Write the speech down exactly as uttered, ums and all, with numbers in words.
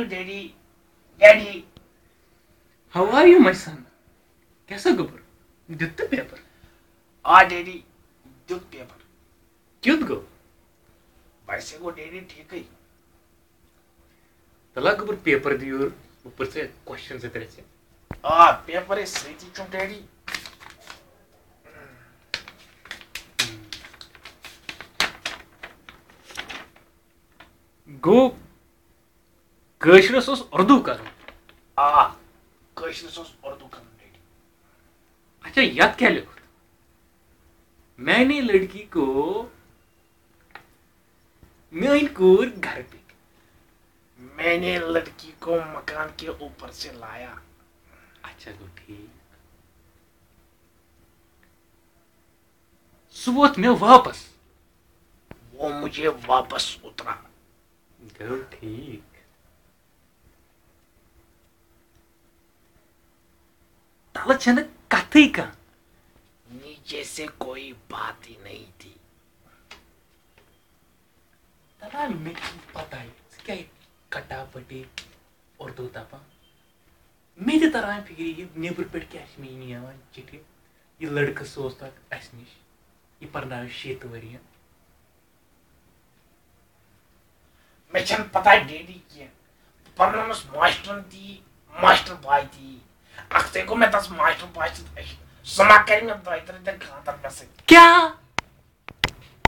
Daddy, Daddy. How are you, my son? کیٛاہ سا گوٚبُر؟ دیُت تہٕ پیپر؟ آ ڈیڈی، دیُت پیپر۔ کیُتھ گوٚو؟ ویسے گوٚو ڈیڈی ٹھیٖکٕے۔ تَلہ گوٚبُر، پیپر دِ یورٕ، بہٕ پرٛژھے کوسچن زٕ ترٛےٚ ژےٚ۔ آ، پیپر ہے سۭتی چھُم ڈیڈی۔ گوٚو، کٲشرِس اوس اردو کرُن۔ آ، کٲشرِس اوس اردو کرُن ڈیڈی۔ اچھا، یتھ کیٛاہ لیوٚکھُتھ؟ میں نے لڑکی کو میٲنۍ کوٗر گرٕ پٮ۪ٹھ۔ میں نے لڑکی کو مکان کے اوپر سے لایا۔ اچھا، گوٚو ٹھیٖک۔ سُہ ووت مےٚ واپس۔ وہ مجھے واپس اترا۔ گوٚو ٹھیٖک۔ تَلہٕ چھَنہٕ کَتھٕے کانٛہہ۔ نیچے سے کوئی بات ہی نہیں تھی۔ تَلہٕ مےٚ چھِ پَتہ ژٕ کیٛاہ کَٹا پٔٹی اُردو دَپان۔ مےٚ تہِ تَران فِکرِ، یہِ نیٚبرٕ پٮ۪ٹھ کیٛاہ چھِ مےٚ یِنہٕ یِوان چِٹھِ۔ یہِ لٔڑکہٕ سوز تَتھ اَسہِ نِش، یہِ پَرناوِ شیٖتہٕ ؤرِین۔ مےٚ چھَنہٕ پَتہ ڈیڈی کینٛہہ۔ بہٕ پَرنومَس ماسٹرَن تہِ یی، ماسٹر باے تہِ یی۔ اَکھتُے گوٚو مےٚ تَس ماسٹر باے سۭتۍ عشق۔ سُہ ما کَرِ مےٚ دۄیہِ ترٛےٚ دۄہہِ خانٛدر مےٚ سۭتۍ؟ کیٛاہ؟